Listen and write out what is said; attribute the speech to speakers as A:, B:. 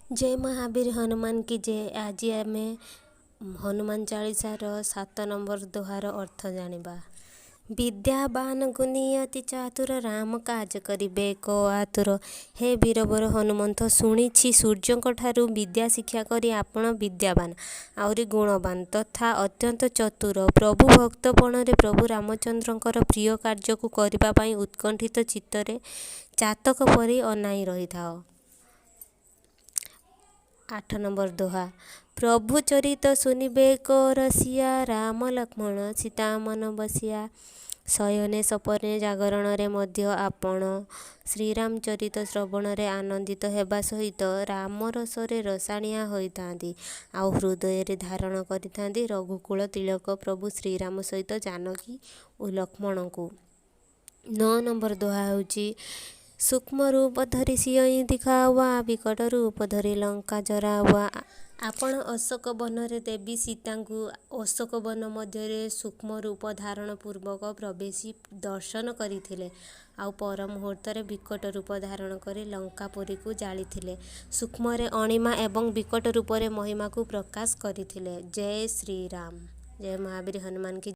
A: ଜୟ ମହାବୀର ହନୁମାନ କି ଜୟ। ଆଜି ଆମେ ହନୁମାନ ଚାଳିଶାର 7 ନମ୍ବର ଦୋହାର ଅର୍ଥ ଜାଣିବା। ବିଦ୍ୟାବାନ ଗୁନି ଅତି ଚାତୁର, ରାମ କାଜ କରିବେ କୋ ଆତୁର। ହେ ବୀରବର ହନୁମନ୍ତ, ଶୁଣିଛି ସୂର୍ଯ୍ୟଙ୍କ ଠାରୁ ବିଦ୍ୟା ଶିକ୍ଷା କରି ଆପଣ ବିଦ୍ୟାବାନ, ଆହୁରି ଗୁଣବାନ ତଥା ଅତ୍ୟନ୍ତ ଚତୁର। ପ୍ରଭୁ ଭକ୍ତ ପଣରେ ପ୍ରଭୁ ରାମଚନ୍ଦ୍ରଙ୍କର ପ୍ରିୟ କାର୍ଯ୍ୟକୁ କରିବା ପାଇଁ ଉତ୍କଣ୍ଠିତ ଚିତ୍ତରେ ଚାତକ ପରି ଅନାଇ ରହିଥାଅ। 8 ନମ୍ବର ଦୋହା। ପ୍ରଭୁ ଚରିତ ଶୁନିବେ କୋ ରସିଆ, ରାମ ଲକ୍ଷ୍ମଣ ସୀତା ମନ ବସିଆ। ଶୟନେ ସପନେ ଜାଗରଣରେ ମଧ୍ୟ ଆପଣ ଶ୍ରୀରାମ ଚରିତ ଶ୍ରବଣରେ ଆନନ୍ଦିତ ହେବା ସହିତ ରାମ ରସରେ ରସାଣିଆ ହୋଇଥାନ୍ତି, ଆଉ ହୃଦୟରେ ଧାରଣ କରିଥାନ୍ତି ରଘୁକୁଳ ତିଳକ ପ୍ରଭୁ ଶ୍ରୀରାମ ସହିତ ଜାନକୀ ଓ ଲକ୍ଷ୍ମଣଙ୍କୁ। 9 ନମ୍ବର ଦୋହା ହେଉଛି, ସୂକ୍ଷ୍ମ ରୂପ ଧରି ସିୟଇ ଦିଖାୱା, ବିକଟ ରୂପ ଧରି ଲଙ୍କା ଜରାୱା। ଆପଣ ଅଶୋକ ବନରେ ଦେବୀ ସୀତାଙ୍କୁ ଅଶୋକ ବନ ମଧ୍ୟରେ ସୂକ୍ଷ୍ମ ରୂପ ଧାରଣ ପୂର୍ବକ ପ୍ରବେଶି ଦର୍ଶନ କରିଥିଲେ, ଆଉ ପର ମୁହୂର୍ତ୍ତରେ ବିକଟ ରୂପ ଧାରଣ କରି ଲଙ୍କାପୁରୀକୁ ଜାଳିଥିଲେ। ସୂକ୍ଷ୍ମରେ ଅଣିମା ଏବଂ ବିକଟ ରୂପରେ ମହିମାକୁ ପ୍ରକାଶ କରିଥିଲେ। ଜୟ ଶ୍ରୀରାମ, ଜୟ ମହାବୀର ହନୁମାନ କି।